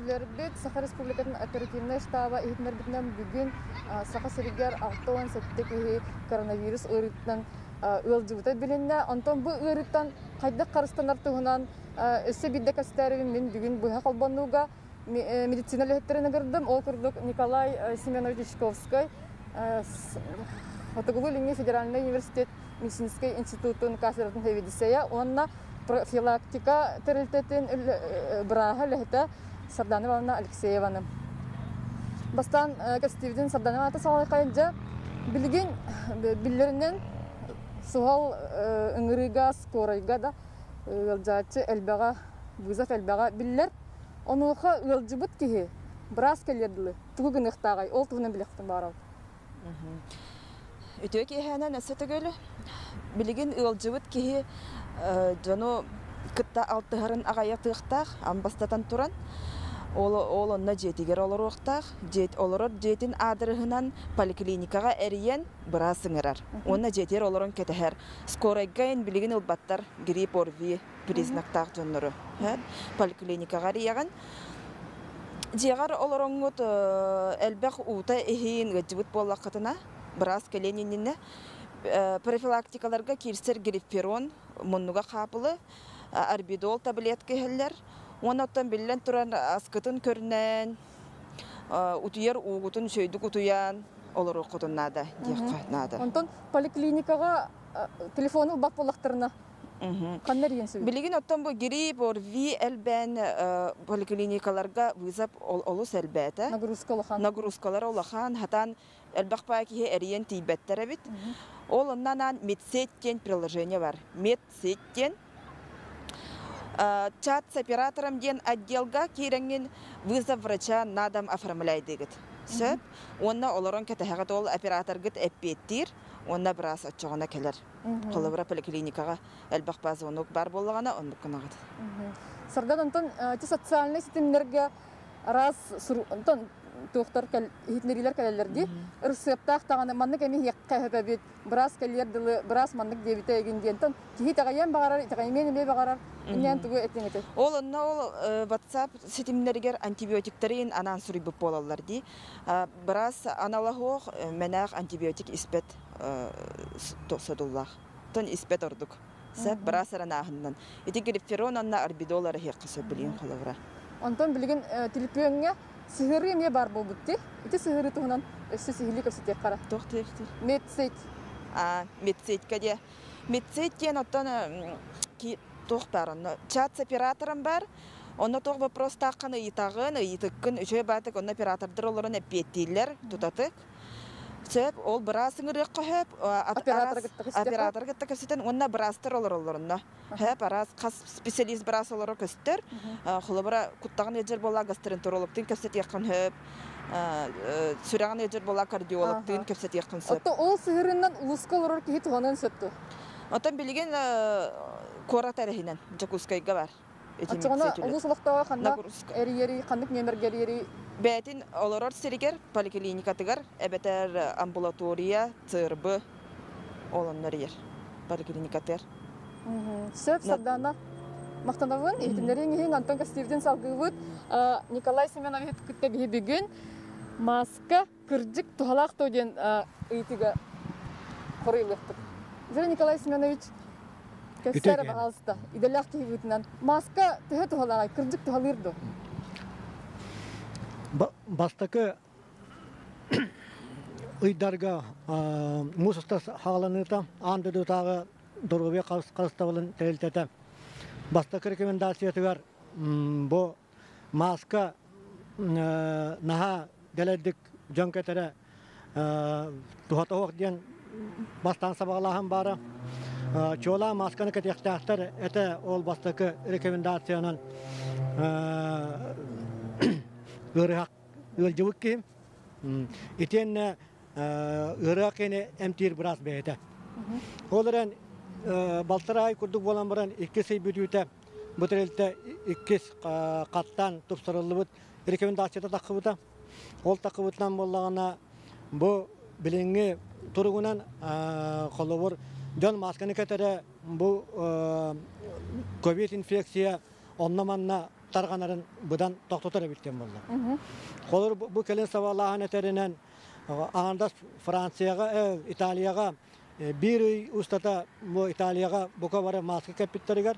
Көрөөччүлэрбит, Саха Республикатын оперативнай штаба иһитиннэрбитинэн бүгүн Саха сиригэр 67 киһи коронавирус ыарыытынан ыалдьыбыта билиннэ. Онтон бу ыарыыттан хайдах харыстанар туһунан өссө биирдэ кэпсэтэрибин мин бүгүн быһа холбонууга медицина үлэһиттэрин ыҥырдым. Ол курдук Николай Семенович Дьячковскай Хотугулуу-Илиҥҥи федеральнай университет медицинскэй институтун кафедратын сэбиэдиссэйэ уонна профилактика тэрилтэтин бырааһа үлэһитэ Сардана Ивановна Алексееваны. Бастаан кэпсэтиибитин Сардана Ивановна саҕалайхайын дьэ билигин биллэринэн суһал ыҥырыыга, скорайга да ыалдьааччы элбэҕэ, вызов элбэҕэ биллэр. Онуоха ыалдьыбыт киһи быраас кэлиэр дылы тугу гыныахтааҕай, ол туһунан билиэхпин баҕарабын. Үтүө киэһээнэн өссө төгүл билигин ыалдьыбыт киһи дьону кытта алтыһарын аҕайатыахтаах, бастатан туран ол, ол онно дьиэтигэр олоруохтаах. Дьиэт, олорор дьиэтин аадырыһынан поликлиникаҕа эрийэн быраас ыҥырар. Уонна дьиэтигэр олорон кэтэһэр. Скорайга ин билигин ылбаттар грипп, ОРВИ признактаах дьоннору. Поликлиникаҕа эрийэҕин. Дьиэҕэр олороҥҥут элбэх уута иһин ыалдьыбыт буоллаххытына, быраас кэлиэн иннинэ профилактикаларга киирсэр грипперон, муннуга хаапылы, арбидол таблетка иһэллэр. Уонна оттон биллэн туран аскытын көрүнэн, утуйар уугутун үчүгэйдик утуйан олоруоххутун наада диэххэ наада. Онтон поликлиникаҕа телефону ылбат буоллахтарына Ханна эрийэн сөбүй? Билигин оттон бу грипп, ОРВИ элбээн поликлиникаларга вызов олус элбээтэ. Нагрузка улахан. Нагрузкалара улахан, хатан элбэх баа киһи эрийэн тиийбэттэр эбит. Ол онно анаан Медсеть диэн приложение бар. Медсеть диэн чат с оператором диэн отделга киирэҥҥин вызов врача на дом оформляйдыгыт. Сөп. Уонна олорон кэтэһэҕит ол операторгыт эппиэттиир, уонна быраас оччоҕуна кэлэр. Холобура, поликлиникаҕа элбэх база оннук баар буоллаҕына, оннук гынаҕыт. Сардан онтон ити социальнай ситимнэргэ араас онтон туохтар иһитиннэриилэр кэлэллэр дии. Ырысыаптаах даҕаны маннык эми иһиэххэ сөп быраас кэлиэр дылы быраас маннык диэбитэ игин диэнтэн киһи итэҕэйиэн баҕарар, итэҕэйимиэн эмиэ баҕарар. Иннээн тугу этиҥ этэй? Ол онно ол WhatsApp ситимнэригэр антибиотиктары анаан суруйбут буолаллар дии. Быраас анала суох, мэнээх антибиотик испэт содуллаах. Тон испэт ордук. Сөп, быраас аранааһынынан. Ити грипферон онно арбидол арыһыахха сөп билигин холобура. Онтон билигин түлүпүөҥҥэ сыһыарыы эмиэ баар буолбут дии. Ити сыһыарыы туһунан өссө сиһилии кэпсэтиэх хара. Туох диэхтир? Медсеть. А, медсетька диэ. Медсеть диэн оттон туох баар онно? Чат с оператором бар. Онно туох вопростааххын ыйытаҕын, ыйытыккын үчүгэй баатык онно оператордар олорон эппиэттииллэр тутатык. Сөп, ол быраас ыҥырыахха сөп, Операторы кытта кэпсэтиэххэ? Операторы кытта кэпсэтэн уонна быраастар олороллорунна. Сөп, араас хас специалист быраас олоро көстөр. Холобура, куттаҕын ыалдьар буолла гастроэнтерологтыын кэпсэтиэххин сөп, сүрэҕин ыалдьар буолла кардиологтыын кэпсэтиэххин сөп. Оттон ол сыһыарынан улууска олорор киһи туһаныан сөп дуо? Оттон билигин куорат эрэһинэн Дьокуускайга бар. Оччоҕуна улуус олохтооҕо ханна эрийэрий, ханнык нүөмэргэ эрийэрий? Бэйэтин олорор сиригэр, поликлиникатыгар эбэтэр амбулатория, ЦРБ ол онно эрийэр. Поликлиникатыгар. Сөп, Сардаана. Махтанабын, иһитиннэрииҥ иһин Антон Костивдин салгыыбыт. Николай Семенович кытта биһи бүгүн маска кырдьык туһалаах дуо диэн ыйытыыга хоруйлуохпут. Дьэ, Николай Семенович, кэпсээ эрэ баҕалыста, идэлээх киһи быһыытынан маска төһө туһалааҕый, кырдьык туһалыыр дуо? Бастакы ыйдарга муус устар хааланыыта аан дойдутааҕы доруобуйа харыстабылын тэрилтэтэ бастакы рекомендациятыгар бу Мааска наһаа дэлэйдик дьон кэтэрэ туһата суох диэн бастаан сабаҕалааһын баара. Чуолаан маасканы кэтиэхтээхтэр этэ ол бастакы рекомендациянан ыарыһах ыалдьыбыт киһи. Итиэннэ ыарыһах киһини эмтиир быраас бэйэтэ. Ол эрэн балтараа ай курдук буолан баран иккис ый бүтүүтэ Бу тэрилтэ иккис хаттаан тупсарыллыбыт рекомендацията таххыбыта. Ол таххыбытынан буоллаҕына бу билиҥҥи туругунан холобур дьон маасканы кэтэрэ бу ковид инфекция онно-манна тарҕанарын быдан тохтотор эбит диэн буолла. Холобур, бу кэлин сабаҕалааһын этэринэн, аҥардас Францияҕа, Италияҕа биир ый устата бу Италияҕа бука бары мааска кэппиттэригэр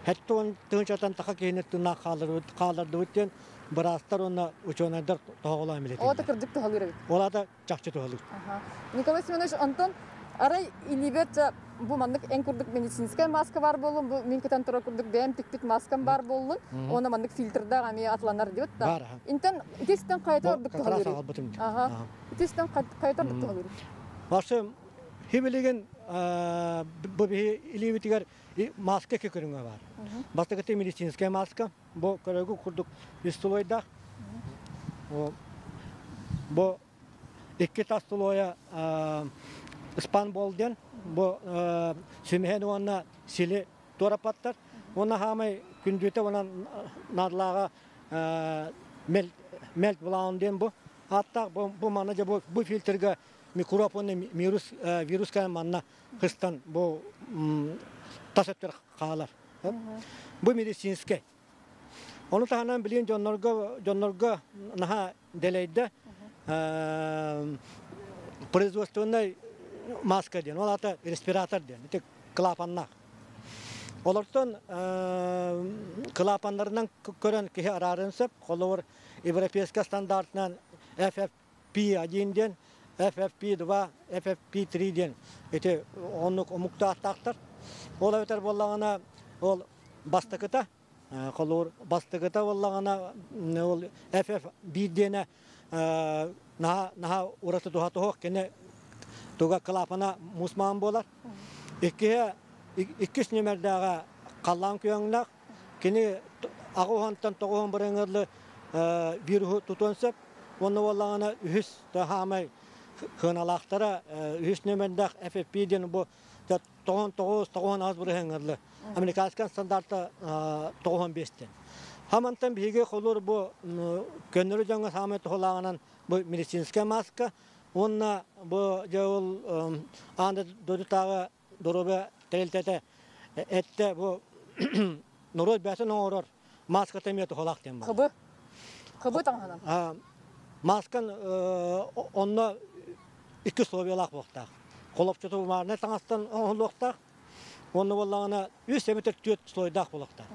70 тыһыынчаттан таха киһини тыыннаах хааллардыбыт диэн быраастар уонна учуонайдар тоһоҕолоон билэтиллэр. Ол кырдьык туһалыыр эбит. Ол аата чахчы туһалыыр. Николай Семенович, онтон арай илиибэр бу маннык эн курдук медицинскэй маска баар буоллун, бу мин кытан турар курдук бэйэм тикпит маскам баар буоллун, уонна маннык фильтрдаах эмиэ атланар диэбит да. Баар. Интэн итистэн хайата ордук туһалыыр. Аха. Итистэн хайата ордук туһалыыр. Башы химилигин бу биһи илиибитигэр маска икки көрүҥэ бар. Бастакыта медицинская маска, бу көрөгү курдук үс слойдаах. Бу икки тас слойа спанбол диэн, бу сүмэһин уонна сили туораппаттар. Уонна хаамай күндүтэ уонна наадалааҕа мельт булаун диэн бу ааттаах бу манна дьэ бу фильтрга микроб уонна вирус вирус манна кыстан бу тас өттүгэр хаалар. Бу медицинскэй. Ону таһынан билигин дьоннорго дьоннорго наһаа дэлэйдэ производственнай маска диэн, ол аата респиратор диэн, ити клапаннаах. Олортон клапаннарынан көрөн киһи араарыан сөп. Холобур, европейскай стандартынан FFP1 диэн, FFP2, FFP3 диэн ити оннук омуктаахтаахтар. Ол эбэтэр буоллаҕына, ол бастакыта, холобур, бастакыта буоллаҕына, ол FF1 диэнэ наһаа наһаа ураты туһа туһуох кини туга клапана мусмаан буолар. Иккиһэ иккис нүөмэрдээҕэ халлаан күөҥнээх, кини аҕа уһантан тоҕуһун бырыҥырлы вируһу тутуон сөп. Уонна буоллаҕына үһүс хаамай хыаналаахтара үһүс нүөмэрдээх FFP диэн бу 99 98 бырыһыҥырлы американскай стандарта 95 диэн. Хамантан биһиги холур бу көннөрү дьоҥҥо саамай туһалааҕынан бу медицинскэй маска уонна бу дьэ ол аан дойдутааҕы доруобуйа тэрилтэтэ эттэ бу норуот бэйэтин оҥорор маската эмиэ туһалаах диэн баар. Хыбы. Хыбы таҥаһынан. Маскан онно икки условиялаах буолуохтаах. Холопчуту бумаарнай таҥастан оҥоһуллуохтаах. Уонна буоллаҕына үс эбэтэр түөрт слойдаах буолуохтаах.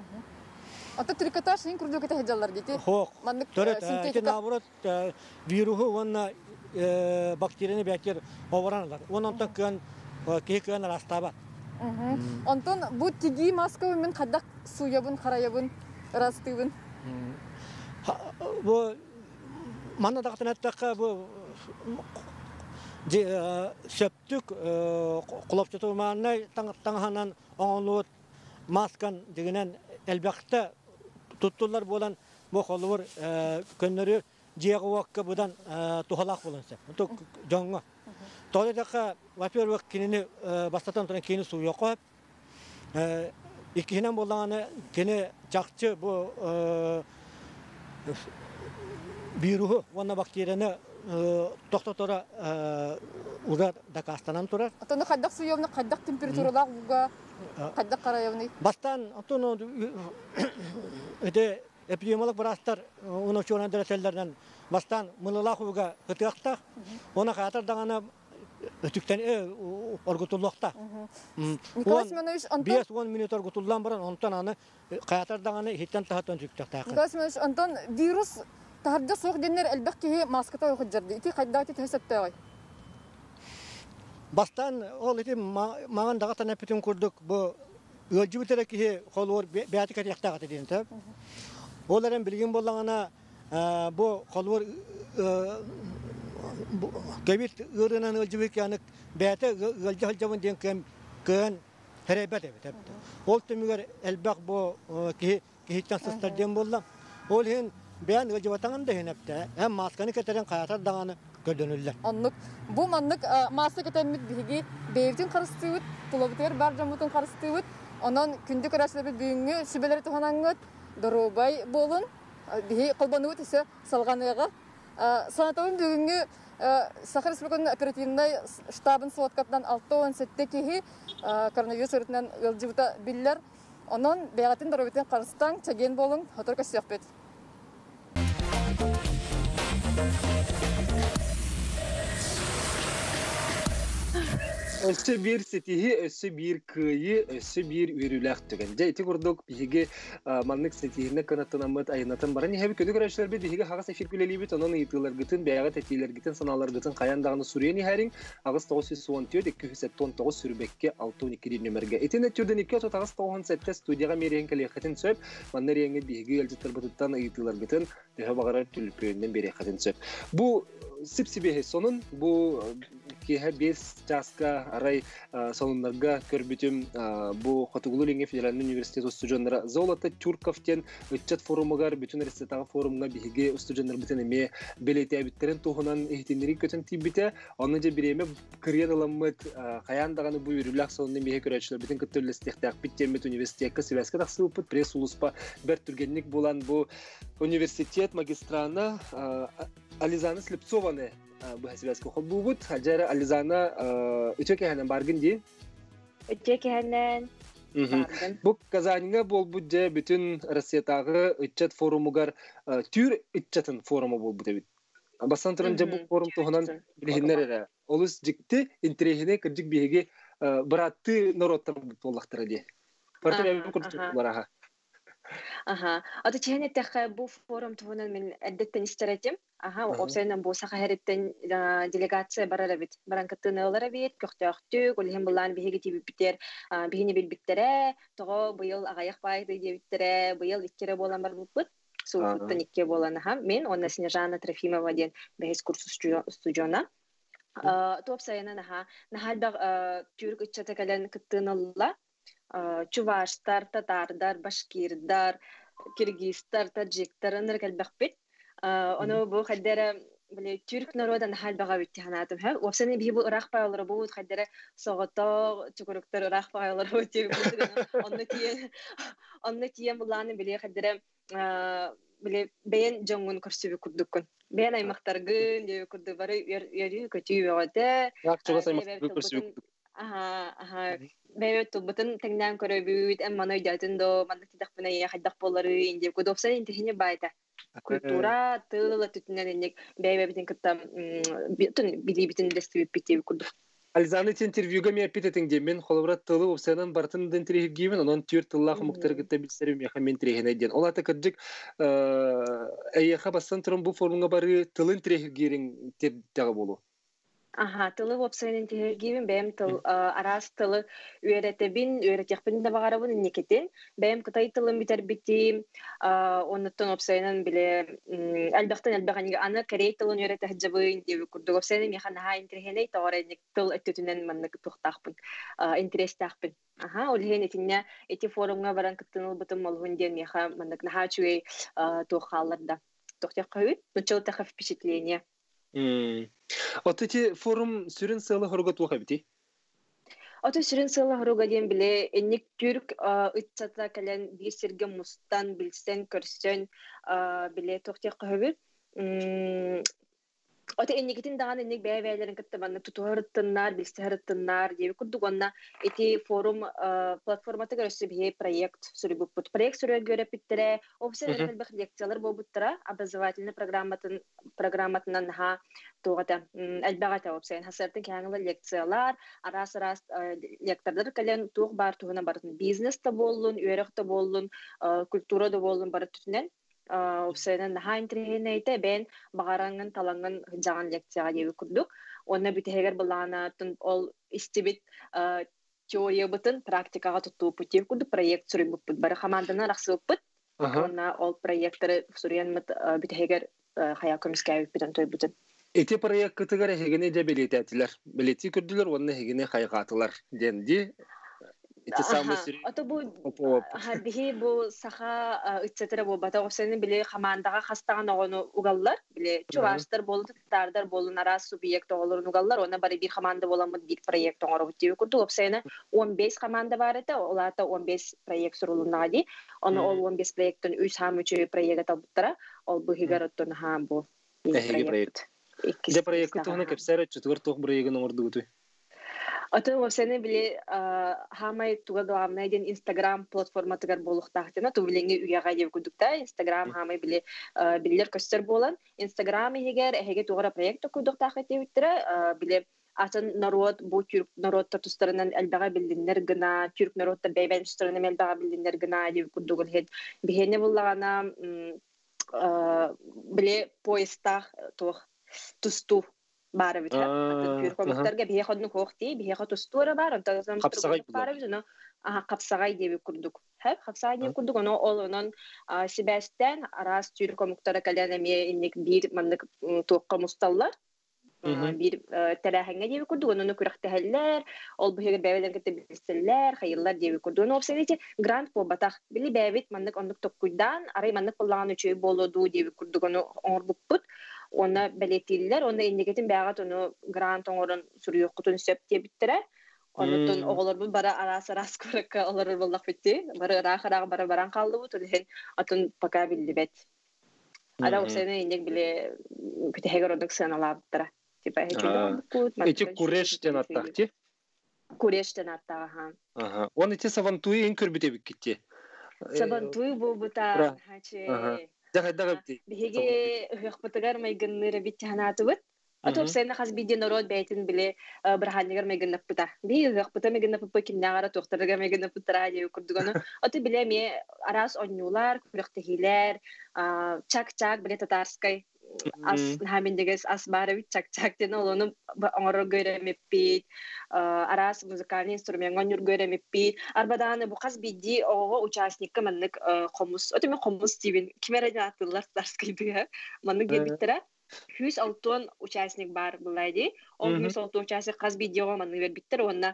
Ата трикотаж иһин курдук этэ сылдьаллар дии. Хоох. Маннык Төрөт, ити наоборот вируһу уонна бактерияны бээтигэр оборон ылар. Уонна онтон кыан киһи кыан араастаабат. Онтон бу тигии маскабын мин хайдах сууйабын, харайабын, ыраастыыбын? Бу манна даҕатан эттэххэ бу сөптүк хлопчатуманнай таҥаһынан оҥоһуллубут маскан дьиҥинэн элбэхтэ туттуллар буолан бу холобур көннөрү дьиэҕэ-уокка быдан туһалаах буолуон сөп. Дьоҥҥо. Тоҕо диэтэххэ, во-первых, кинини бастатан туран кини сууйуохха сөп. Иккиһинэн буоллаҕына, кини чахчы бу вируһу уонна бактерияны тохтоторо уже дакаастанан турар. Оттон хайдах суйуомна, хайдах температуралаах ууга, хайдах харайабыный? Бастаан оттон ити эпидемиолог быраастар уонна учуонайдар этэллэринэн бастаан мылылаах ууга ытыахтаах, уонна хаатар даҕаны өтүктэн оргутуллуохтаах. Николай Семенович, онтон 5-10 минут оргутуллан баран, онтон аны хаатар даҕаны иһиттэн таһыттан өтүктөхтаах. Николай Семенович, онтон вирус таһырдьа суох диэннэр элбэх киһи мааската ойохудьарды. Ити хайдах ити төһө сөптөөҕүй? Бастаан ол ити маҥан даҕатан эппитим курдук бу ыалдьыбыт эрэ киһи холуор бэйэтэ кэтиэхтээх этэ диэн сөп. Ол эрэн билигин буоллаҕына бу холуор ковид ыарыынан ыалдьыбыт киһи бэйэтэ ыалдьа сылдьабын диэн кыан кыан сэрэйбэт эбит. Ол түмүгэр элбэх бу киһи киһиттэн сыстар диэн буолла. Ол иһин бэйэн ыалдьыбатаҕын да иһин эптэ эн маасканы кэтэрин хайатар даҕаны көрдөнүллэр. Оннук. Бу маннык мааска кэтэммит биһиги бэйэбитин харыстыыбыт, тулабытыгар бар дьоммутун харыстыыбыт. Онон күндү көрөөччүлэрбит бүгүҥҥү сүбэлэри туһанаҥҥыт доруобай буолун. Биһи холбонугут өссө салҕаныаҕа. Санатабын бүгүҥҥү Саха Республикатын оперативнай штабын сводкатынан 67 киһи коронавирус ыарыытынан ыалдьыбыта биллэр. Онон бэйэҕитин доруобуйатын харыстааҥ, чэгиэн буолуҥ, сотору көрсүөхпүт. Өссө биир ситиһии, өссө биир кыайыы, өссө биир үөрүүлээх түгэн. Дьэ, ити курдук биһиги маннык ситиһиинэ кынаттанаммыт айаннатан баран иһэбит. Күнү көрөөччүлэрбит биһиги хаҕас эфир үлэлиибит, онон ыйытыыларгытын, бэйэҕит этиилэргитин, санааларгытын хайаан даҕаны суруйан иһэриҥ. 8 914 279 сүрбэккэ 62 нөмергэ. Итиннэ түрдэн 238 97 студияҕа миэриэн кэлиэххитин сөп. Манна эриэҥҥит биһиги ыалдьыттарбытыттан ыйытыыларгытын төһө баҕарар түлүпүөнүнэн биэриэххитин сөп. Бу сип-сибиэһэй сонун, бу киэһэ 5 чааска арай сонуннарга көрбүтүм, бу Хотугулуу-Илиҥҥи федеральнай университет устудьуоннара «Золото тюрков» диэн ыччат форумугар, бүтүн Россиятааҕы форумҥа биһиги устудьуоннарбытын эмиэ бэлиэтээбиттэрин туһунан иһитиннэрии көтөн тиийбитэ. Онно дьэ бириэмэ кырыйан ыламмыт, хайаан даҕаны бу үөрүүлээх сонуну эмиэ көрөөччүлэрбитин кытта үллэстиэхтээхпит диэммит университекка сибээскэ тахсыбыппыт. Пресс-сулууспа бэрт түргэнник булан бу университет магистрана Ализана Слепцованы быһа сибээскэ холбуубут. Дьэ, Ализана, үтүө кэһэнэн баргын дии. Үтүө кэһэнэн. Бу Казаньҥа буолбут дьэ бүтүн Россиятааҕы ыччат форумугар түүр ыччатын форума буолбут эбит. Бастан туран дьэ бу форум туһунан билиһиннэр эрэ. Олус дьикти, интэриэһинэй, кырдьык биһиги бырааттыы норуоттар буоллахтара дии. Барыта бэйэбит курдук аха. Аха. Ото чиһэн эттэххэ, бу форум туһунан мин эрдэттэн истэр этим. Аха, уопсайынан бу Саха сириттэн делегация барар эбит. Баран кыттыыны ылар эбит, көхтөөхтүк, ол иһин былаан биһиги тиийбиппитигэр биһини билбиттэрэ, тоҕо быйыл аҕыйах баайды диэбиттэрэ, быйыл икки эрэ буолан барбыппыт. Сууппуттан икки буолан аха. Мин уонна Снежана Трофимова диэн бэһис курс устудьуона. Туопсайынан аха, наһаа элбэх түүрк ыччата кэлэн кыттыыны ылла. Чуваштар, татардар, башкирдар, киргизтар, таджиктар ынырык элбэхпит. Ону бу хайдара били түрк народа наһаа элбэҕэ эбит санаатым. Уопсайынан биһи бу ыраах баҕалары хайдара соҕотох чукуруктар ыраах баҕалары онно тиийэн онно тиийэн булааны били хайдара били бэйэн дьоҥҥун көрсүбүт курдуккун. Бэйэн аймахтаргын диэби курдук бары үөрүү көтүү бөҕөтө. Чугас аймахтаргын көрсүбүт курдук. Аха, бэйэбит тылбытын тэҥнээн көрөбүт, эн маны өйдөөтүн до, маннык тидахпына ийэ хайдах буолары инди кудопсан интихини байта. Культура тыл түтүнэн инник бэйэбитин кытта билиибитин дэстибиппит курдук. Ализана, ити интервьюга ми эппит этиҥ дии, мин холобура тылы уопсайынан барытын да интэриэһиргиибин, онон түүр тыллаах омуктары кытта билсэрим миэхэ мин интэриэһинэй диэн. Ол аата кырдьык эйиэхэ бастан туран бу форумҥа барыы тылын интэриэһиргиириҥ тирдэҕэ буолуо. Аха, тылы уопсайынан интэриэһиргиибин, бэйэм тыл араас тылы үөрэтэбин, үөрэтиэхпин да баҕарабын инникитин. Бэйэм кытай тылын бүтэрбитим, оннуттан уопсайынан биле элбэхтэн элбэх аны корей тылын үөрэтэ сылдьабын диэбит курдук. Уопсайынан миэхэ наһаа интэриэһинэй, тоҕо эрэ тыл өттүтүнэн маннык туохтаахпын, интэриэстээхпин. Аха, ол иһин итиннэ ити форумҥа баран кыттын ылбытым олуһун диэн миэхэ маннык наһаа үчүгэй туох хаалларда. Туох диэххэ начало впечатление. От ити форум сүрүн сыала-соруга туох эбитий? Ото сүрүн сыала-соруга диэн биле инник түрк ыччата кэлэн биир сиргэ мустан, билсэн, көрсөн биле туох диэххэ сөбүй. Ото инникитин даҕаны инник бэйэ-бэйэлэрин кытта маннык тутуһарыттыннар, билсиһарыттыннар диэби курдук уонна ити форум платформатыгар өссө биһи проект суруйбуппут. Проект суруйарга үөрэппиттэрэ, официально элбэх лекциялар буолбуттара, образовательный программатын программатынан наһаа туоҕата элбэх этэ уопсайын хасартын кээҥила лекциялар, араас-араас лектордар кэлэн туох баар туһунан барытын бизнес да буоллун, үөрэх да буоллун, культура да буоллун бары түтүнэн уопсайынан наһаа интэриэһинэйтэ бэйэн баҕараңҥын талаҥҥын сылдьаҕын лекцияҕа диэбит курдук. Уонна бүтэһигэр былаанатын ол истибит теориябытын практикаҕа туттубуппут диэбит курдук проект суруйбуппут. Бары хамаанданан арахсыбыппыт. Уонна ол проекттары суруйанмыт бүтэһигэр хайа көмүскээбиппит тойбутун. Ити проекткытыгар эһигини дьэ бэлиэтээтилэр. Бэлиэтии көрдүлэр уонна эһигини хайҕаатылар диэн дии. Ити самый Ото бу биһи бу саха ыччатыра буолбата оҕусаны били хамаандаҕа хастаҕан оҕону угаллар. Били чуваштар буолун, татаардар буолун, араас субъект оҕолорун угаллар. Онно бары биир хамаанда буоламмыт биир проект оҥоробут диэби курдук. Уопсайына 15 хамаанда баар этэ, ол аата 15 проект сурулуннаҕа дии. Ону ол 15 проекттан үс хаам үчүгэй проекта талбыттара. Ол быһыгар оттон хаам бу Эһиги проект. Дьэ проекты туһунан кэпсээр, оччотугар туох проегын оҥордугутуй? Атын уопсайынан били хаамай туга главное диэн Инстаграм платформатыгар буолуохтаах диэн ту билиҥҥи үйэҕэ диэбит курдук да Инстаграм хаамай били биллэр көстөр буолан Инстаграм иһигэр эһиги туох эрэ проект токуйдуохтаах диэбиттэрэ били атын норуот бу түрк норуоттар тустарынан элбэҕи биллиннэр гына түрк норуоттар бэйбэйин тустарынан элбэҕи биллиннэр гына диэбит курдук иһит биһиэнэ буллаҕына били поездтаах туох тустуу баар эбит атын түүр хомуктарга биһиэхэ оннук суох дии биһиэхэ тустуу эрэ баар онтон хапсаҕай баар эбит ону хапсаҕай диэбит курдук хапсаҕай диэбит курдук ону ол онон сибээстээн араас түүр хомуктара кэлэн эмиэ инник биир маннык туохха мусталлар биир тэрээһиҥҥэ диэбит курдук ону күрэхтэһэллэр ол быһыгар бэйэлэрин кытта билсэллэр хайыллар диэбит курдук ону уопсайынан ити грант буолбатах били бэйэбит маннык оннук токкуйдаан арай маннык буоллаҕына үчүгэй буолуо дуу диэбит курдук ону оҥорбуппут уонна бэлиэтииллэр уонна инникитин бэйэҕит ону грант оҥорон суруйуоххутун сөп диэбиттэрэ онутун оҕолорбут бары араас-араас куоракка олорор буоллахпыт дии бары ыраах-ыраах бары баран хааллыбыт ол иһин атын пока биллибэт ара уопсайынан инник били бүтэһигэр ордук сыаналаабыттара типа эти куреш диэн аттаах ти куреш диэн аттаах аха аха он ити сабантуй ин көрбүт эбиккит сабантуй буолбута биһиги ыһыахпытыгар майгынныыр эбит санаатыбыт Ото уопсайынан хас биирдии норуот бэйэтин били бырахаанньыгар майгыннаппыта. Биһиги ыһыахпыта майгыннаппыппыт кимнээҕэр туохтарыгар майгыннаппыттара диэбит курдук ону. Ото били эмиэ араас оонньуулар, күрэхтэһиилэр, чак-чак били татарскай ас наһаа минньигэс ас баар эбит чак-чак диэн ол ону оҥорорго үөрэммиппит араас музыкальный инструмеҥҥа оонньуурга үөрэммиппит арбадааны бу хас биирдии оҕоҕо участникка маннык хомус ото мен хомус диибин ким эрэ диэн ааттыыллар татарскайдыга маннык биэрбиттэрэ 160 участник баар былай дии ол 160 участник хас биирдии оҕо маннык биэрбиттэр уонна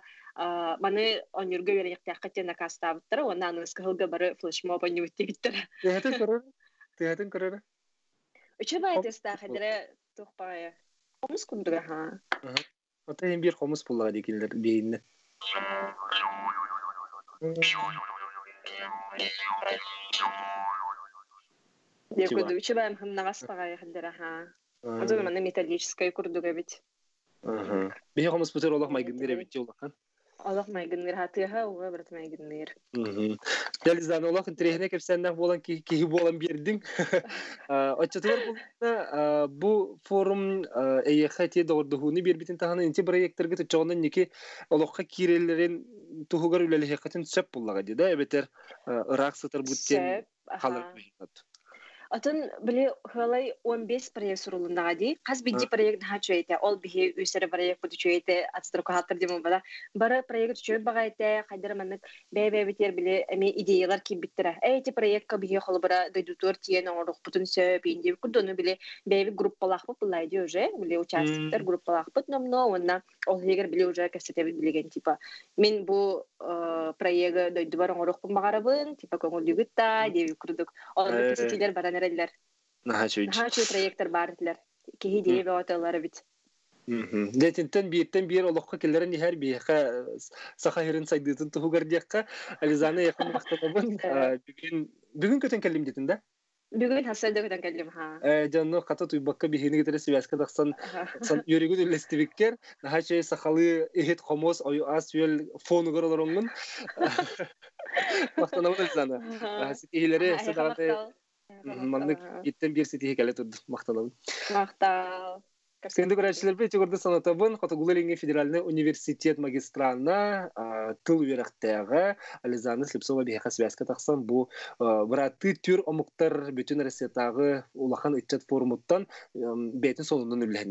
маны оонньуурга үөрэниэхтээххит диэн накаастаабыттара уонна аныгыскы сылга бары флешмоб оонньуубут диэбиттэрэ тыһатын көрөр тыһатын көрөр Үчүгэй тыастаах эдэрэ туох баҕайы хомус курдук аһаа. Ото иһин биир хомус буллаҕа дии кинилэр биэйиннэ. Дьэ курдук үчүгэй хымнаҕас баҕайы эдэрэ аһаа. Ото манна металлическай курдук эбит. Биһи хомуспутугар олох майгынныыр эбит дии улахан. Олох майгынныыр тыаһа уга барыта майгынныыр. Дьэ, олох интэриэһинэй кэпсээннээх буолан киһи буолан биэрдиҥ. Оччотугар булла бу форум эйиэхэ ити доҕордоһууну биэрбитин таһынан инти проекттаргыт оччоҕуна инники олоххо киирэллэрин туһугар үлэлэһиэххитин сөп буллаҕа дии да эбэтэр ыраах сытар бут диэн халыр Атын били хылай 15 проект сурулуннаҕа дии. Хас биирдии проект наһаа үчүгэй этэ. Ол биһи үс эрэ проекпыт үчүгэй этэ, ацтрокаһаттар диэн буолбата. Бары проект үчүгэй баҕа этэ, хайдара маннык бэйэ-бэйэбитигэр били эмиэ идеялар киирбиттэрэ. Ээ ити проектка биһи холобура дойдутугар тиийэн оҥоруохпутун сөп, иин диэбит курдук ону били бэйэбит группалаахпыт былай дии уже, били участниктар группалаахпыт номнуо уонна ол иһигэр били уже кэпсэтэбит билигин типа мин бу проегы дойдубар оҥоруохпун баҕарабын типа көҥүллүүгүт да диэбит курдук оннук кэпсэтиилэр баран эрэллэр наһаа үчүгэй наһаа үчүгэй проектор баар этилэр киһи идея бөҕөтө ылар эбит. Дьэ бииртэн биир олоххо киллэрэн иһэр биһиэхэ саха сирин сайдыытын туһугар диэххэ Ализана эйиэхэ махтанабын бүгүн бүгүн көтөн кэллим диэтин да. Бүгүн хасса көтөн кэллим ха. Дьонно хата туйбакка биһини кытары связка тахсан үөрүгүт үллэстибиккэр наһаа үчүгэй сахалыы иһит хомус ою ас үөл фонугар олороҥҥун махтанабын Александра. Ситиһиилэри садаҕаты маннык иттен биир ситиһи кэлэ турду махтанабын. Махтал. Күндү көрөөччүлэрбит ити курдук санатабын Хотугулуу-Илиҥҥи федеральнай университет магистрана тыл үөрэхтээҕэ Ализана Слепцова биһиэхэ связка тахсан бу бырааттыы түр омуктар бүтүн Россиятааҕы улахан ыччат форумуттан бэйэтин сонунун үллэһиннэ.